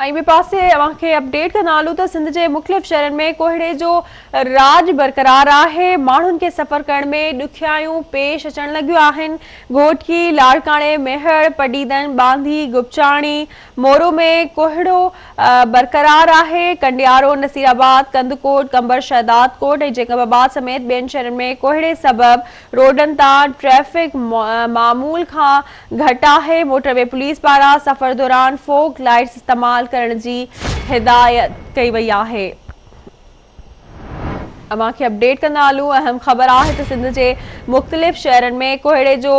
۽ ٻئي پاسي اوهان کي اپڊيٽ ڪندا هلون ته سنڌ جي مختلف شهرن ۾ ڪوهيڙي جو راڄ برقرار آهي، ماڻهن کي سفر ڪرڻ ۾ ڏکيائيون پيش اچڻ لڳيون آهن، گهوٽڪي، لاڙڪاڻي، ميهڙ، پڊعيدن، ٻانڌي، گپچاڻي، مورو ۾ ڪوهيڙو برقرار آهي، ڪنڊيارو، نصيرآباد، ڪنڌڪوٽ، قمبر شهدادڪوٽ ۽ جيڪب آباد سميت ٻين شهرن ۾ ڪوهيڙي سبب روڊن تان ٽريفڪ معمول کان گهٽ آهي، موٽر وي پوليس پاران سفر دوران فوگ لائيٽس استعمال ڪرڻ جي هدايت ڪئي وئي آهي. اوهان کي اپڊيٽ ڪندا هلون اهم خبر آهي ته سنڌ جي مختلف شهرن ۾ ڪوهيڙي جو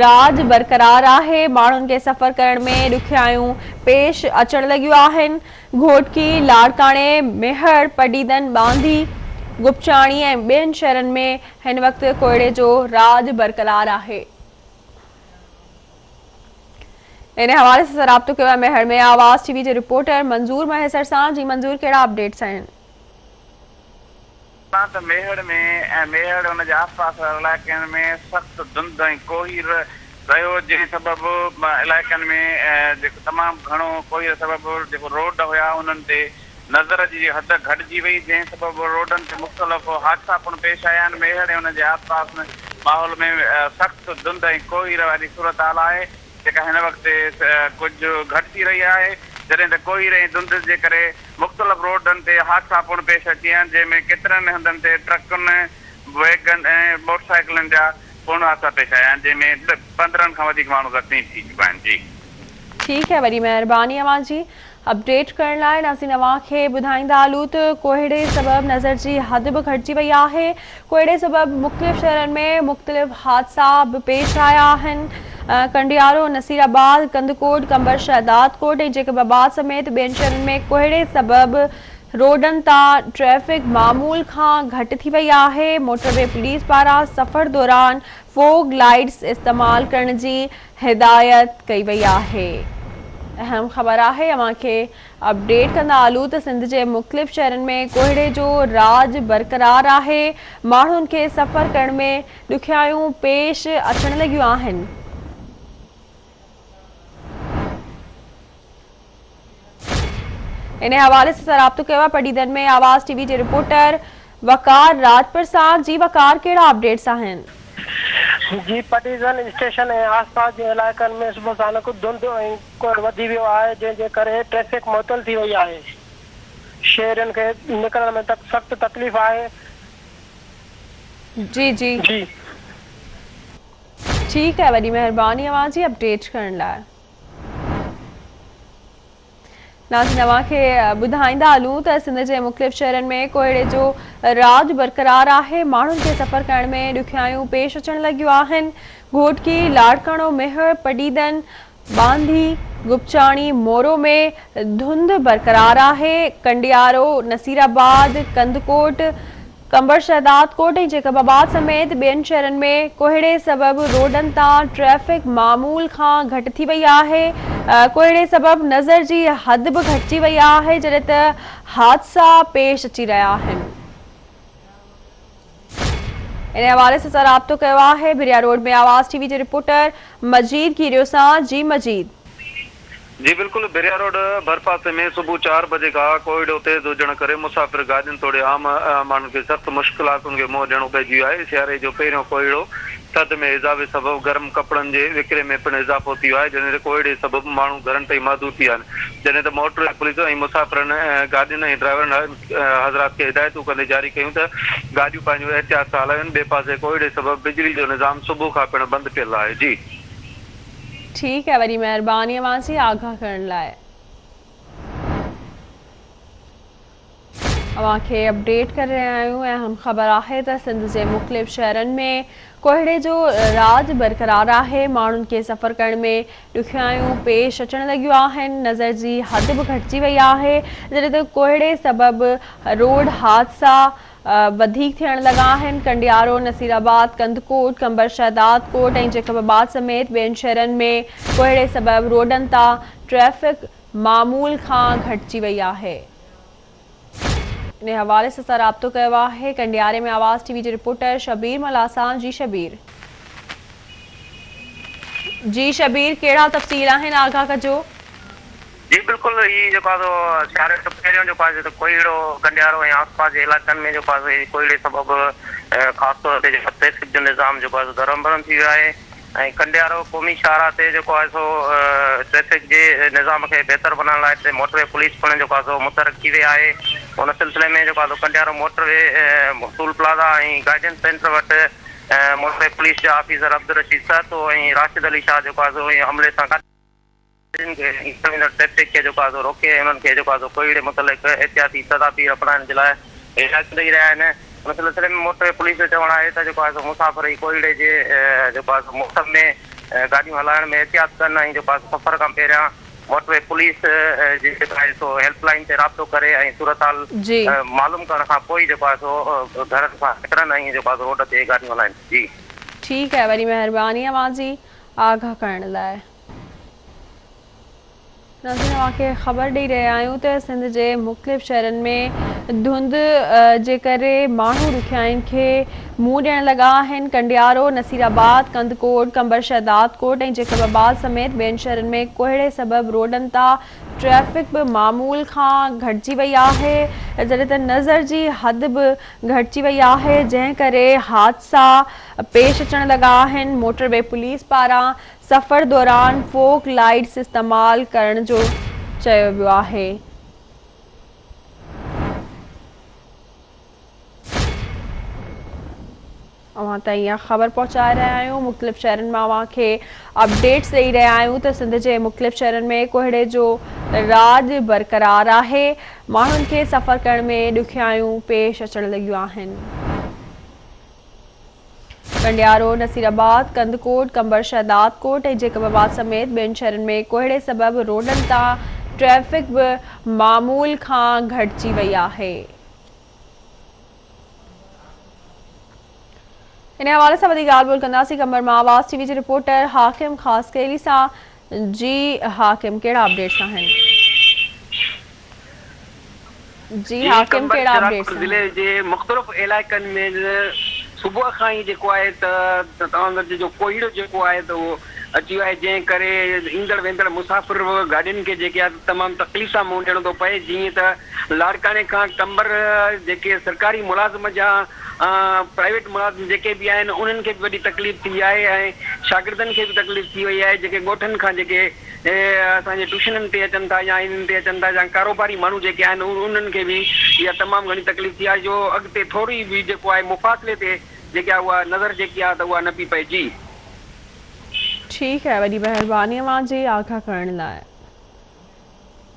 راڄ برقرار آهي، ماڻهن کي سفر ڪرڻ ۾ ڏکيائيون پيش اچڻ لڳيون آهن، گهوٽڪي، لاڙڪاڻي، ميهڙ، پڊعيدن، ٻانڌي، گپچاڻي ۽ ٻين شهرن ۾ هن وقت ڪوهيڙي جو راڄ برقرار آهي. ان حوالي سان رابطو ڪيو آهي ميهڙ ۾ آواز ٽي وي جي رپورٽر منظور مهيسر سان جي منظور ڪهڙا اپڊيٽس آهن. ته ميهڙ ۾ ۽ ميهڙ ان جي آس پاس وارن علائقن ۾ سخت ڌنڌ ۽ ڪوهير رهيو جنهن سبب علائقن ۾ جيڪو تمام گهڻو ڪوهير سبب جيڪو روڊ هيا انهن تي نظر جي حد گهٽجي وئي، جنهن سبب روڊن تي مختلف حادثا پڻ پيش آيا آهن، ميهڙ ۽ ان جي آس پاس ماحول ۾ سخت ڌنڌ ۽ ڪوهير واري صورتحال آهي، جيڪا هن وقت ڪجهه گهٽجي رهي آهي، جڏهن ته ڪوهير ۽ ڌنڌ جي ڪري مختلف روڊن تي حادثا پڻ پيش اچي ويا آهن، جنهن ۾ ڪيترن هنڌن تي ٽرڪن، ويگن ۽ موٽرسائيڪلن جا پڻ حادثا پيش آيا آهن، جنهن ۾ 15 کان وڌيڪ ماڻهو زخمي ٿي چڪا آهن. جي. ٺيڪ هي وڏي مهرباني اوهان جي اپڊيٽ ڪرڻ لاء ناظرين اوهان کي ٻڌائيندا هلون ته ڪوهيڙي سبب نظر جي حد به گهٽجي وئي آهي ڪوهيڙي سبب مختلف شهرن ۾ مختلف حادثا به پيش آيا آهن ڪنڊيارو نصير آباد ڪنڌڪوٽ قمبر شهدادڪوٽ ۽ جيڪب آباد سميت ٻين شهرن ۾ ڪوهيڙي سبب روڊن تان ٽريفڪ معمول کان گهٽ ٿي وئي آهي موٽر وي پوليس پاران سفر دوران فوگ لائيٽس استعمال ڪرڻ جي هدايت ڪئي وئي آهي. اهم خبر آهي اوهان کي اپڊيٽ ڪندا هلون ته سنڌ جي مختلف شهرن ۾ ڪوهيڙي جو راڄ برقرار آهي ماڻهن کي سفر ڪرڻ ۾ ڏکيائيون پيش اچڻ لڳيون آهن. انهي حوالي سان رابطو ڪيو آهي پڊعيدن ۾ آواز ٽي وي جي رپورٽر وقار راڄپر سان جي وقار ڪهڙا اپڊيٽس آهن. جي پڊعيدن اسٽيشن ۽ آس پاس جي علائقن ۾ صبح سانڪ ڌنڌ ۽ ڪوهيڙ وڌي ويو آهي جنهن جي ڪري ٽريفڪ معطل ٿي وئي آهي شهرين کي نڪرڻ ۾ سخت تڪليف آهي. جي جي جي. ٺيڪ آهي وڏي مهرباني اوهان جي اپڊيٽ ڪرڻ لاء. ناظرين اوهان کي ٻڌائيندا هلون ته سنڌ جي مختلف شهرن ۾ ڪوهيڙي جو راڄ برقرار آهي ماڻهن کي سفر ڪرڻ ۾ ڏکيائيون پيش اچڻ لڳيون آهن گهوٽڪي، لاڙڪاڻو، ميهڙ، پڊعيدن، ٻانڌي، گپچاڻي، مورو ۾ ڌنڌ برقرار آهي ڪنڊيارو، نصيرآباد، ڪنڌڪوٽ، قمبر شهدادڪوٽ ۽ جيڪب آباد سميت ٻين شهرن ۾ ڪوهيڙي سبب روڊن تان ٽريفڪ معمول کان گهٽ ٿي وئي آهي، ڪوهيڙي سبب نظر جي حد به گهٽجي وئي آهي جڏهن ته حادثا پيش اچي رهيا آهن. ان حوالي سان رابطو ڪيو آهي ڀريا روڊ ۾ آواز ٽي وي جي رپورٽر مجيد کيريو سان جي مجيد. جي بلڪل ڀريا روڊ ڀرپاسي ۾ صبح چار بجي کان ڪوهيڙو تيز هجڻ ڪري مسافر گاڏين توڙي عام ماڻهن کي سخت مشڪلاتن کي منهن ڏيڻو پئجي ويو آهي سياري جو پهريون ڪوهيڙو ٿڌ ۾ اضافي سبب گرم ڪپڙن جي وڪري ۾ پڻ اضافو ٿي ويو آهي جڏهن ته ڪوهيڙي سبب ماڻهو گهرن تائين محدود ٿي ويا آهن جڏهن ته موٽر وي پوليس ۽ مسافرن گاڏين ۽ ڊرائيورن حضرات کي هدايتون ڪندي جاري ڪيون ته گاڏيون پنهنجو احتياط سان هلائين ٻئي پاسي ڪوهيڙي سبب بجلي جو نظام صبح کان پڻ بند پيل آهي جي. ٺيڪ آهي وڏي مهرباني اوهان جي آگاهه ڪرڻ لاء. اوهان کي اپڊيٽ ڪري رهيا آهيون اهم خبر آهي ته سنڌ جي مختلف شهرن ۾ ڪوهيڙي جو راڄ برقرار آهي ماڻهن کي سفر ڪرڻ ۾ ڏکيائيون پيش اچڻ لڳيون آهن نظر جي حد به گهٽجي وئي آهي جڏهن ته ڪوهيڙي سبب روڊ حادثا وڌيڪ ٿيڻ لڳا آهن، ڪنڊيارو، نصيرآباد، ڪنڌڪوٽ، قمبر شهدادڪوٽ ۽ جيڪب آباد سميت ٻين شهرن ۾ ڪوهيڙي سبب روڊن تان ٽريفڪ معمول کان گهٽجي وئي آهي. انهي حوالي سان سان رابطو ڪيو آهي ڪنڊياري ۾ آواز ٽي وي جي رپورٽر شبير ملاح سان جي شبير. جي شبير ڪهڙا تفصيل آهن آگاهه ڪجو. جي بلڪل هي جيڪو آهي سو سياري جو پهريون جيڪو آهي سو ڪوهيڙو ڪنڊيارو ۽ آس پاس جي علائقن ۾ جيڪو آهي سو هي ڪوهيڙي سبب خاص طور تي جيڪو ٽريفڪ جو نظام جيڪو آهي سو درهم برهم ٿي ويو آهي ۽ ڪنڊيارو قومي شاهراهه تي جيڪو آهي سو ٽريفڪ جي نظام کي بهتر بنائڻ لاء هتي موٽر وي پوليس پڻ جيڪو آهي سو متحرڪ ٿي وئي آهي ان سلسلي ۾ جيڪو آهي سو Kandiaro motorway toll plaza ۽ guidance centre وٽ موٽر وي پوليس جا آفيسر عبدالرشيد سهتو ۽ راشد علي شاهه جيڪو آهي سو عملي سان گڏ گاڏين کي ايندڙ ويندڙ ٽريفڪ کي جيڪو آهي سو روڪي ۽ انهن کي جيڪو آهي سو ڪوهيڙي متعلق احتياطي تدابير اپنائڻ جي لاء هدايتون ڏئي رهيا آهن. ان سلسلي ۾ موٽر وي پوليس جو چوڻ آهي ته جيڪو آهي سو مسافر هي ڪوهيڙي جي جيڪو آهي سو موسم ۾ گاڏيون هلائڻ ۾ احتياط ڪن ۽ جيڪو آهي سو سفر کان پهريان موٽر وي پوليس جي جيڪو آهي سو هيلپ لائين تي رابطو ڪري ۽ صورتحال معلوم ڪرڻ کان پوء ئي جيڪو آهي سو گهرن کان نڪرن ۽ جيڪو آهي سو روڊ تي گاڏيون هلائن. جي. ٺيڪ آهي وڏي مهرباني اوهان جي آگاهه ڪرڻ لاء. ناظرين اوهان کي خبر ڏئي رهيا آهيون ته سنڌ جي مختلف شهرن ۾ ڌنڌ جي ڪري ماڻهو ڏکيائين کي منهن ڏيڻ لڳا آهن ڪنڊيارو، نصير آباد، ڪنڌڪوٽ، قمبر شهدادڪوٽ ۽ جيڪب آباد سميت ٻين شهرن ۾ ڪوهيڙي سبب روڊن تان ٽريفڪ به معمول کان گهٽجي وئي آهي جڏهن ته نظر جي حد به گهٽجي وئي آهي جنهن ڪري حادثا پيش اچڻ لڳا آهن موٽر وي پوليس پاران سفر دوران فوگ لائيٽس استعمال ڪرڻ جو چيو ويو آهي. اوهان تائين اها خبر پهچائي رهيا آهيون مختلف شهرن مان اوهان کي اپڊيٽس ڏئي رهيا آهيون ته سنڌ جي مختلف شهرن ۾ ڪوهيڙي جو راڄ برقرار آهي ماڻهن کي سفر ڪرڻ ۾ ڏکيائيون پيش اچڻ لڳيون آهن. ڪنڊيارو، نصير آباد، ڪنڌڪوٽ، قمبر شهدادڪوٽ ۽ جيڪب آباد سميت ٻين شهرن ۾ ڪوهيڙي سبب روڊن تان ٽريفڪ به معمول کان گهٽجي وئي آهي. ان حوالي سان وڌيڪ ڳالهه ٻولهه ڪنداسين قمبر مان آواز ٽي وي جي رپورٽر حاڪم خاصخيلي سان جي حاڪم ڪهڙا اپڊيٽس آهن. جي جي حاڪم قمبر ڪهڙا اپڊيٽس شهدادپور آهن. ضلعي جي مختلف علائقن ۾ صبح کان ئي جيڪو آهي ته توهان جو ڪوهيڙو جيڪو آهي ته اهو اچي ويو آهي جنهن ڪري ايندڙ ويندڙ مسافر گاڏين کي جيڪي آهي تمام تڪليف سان منهن ڏيڻو ٿو پئي جيئن ته لاڙڪاڻي کان قمبر جيڪي سرڪاري ملازم جا پرائيويٽ ملازم جيڪي به آهن انهن کي به وڏي تڪليف ٿي آهي ۽ شاگردن کي به تڪليف ٿي وئي آهي جيڪي ڳوٺن کان جيڪي اسان جي ٽيوشنن تي اچن ٿا يا انهن تي اچن ٿا يا ڪاروباري ماڻهو جيڪي آهن انهن کي به اها تمام گهڻي تڪليف ٿي آهي جو اڳتي ٿوري به جيڪو آهي مفاصلي تي جيڪي آهي اها نظر جيڪي آهي ته اها نه پئي پئي جي. ٺيڪ آهي وڏي مهرباني اوهان جي آگاهه ڪرڻ لاء.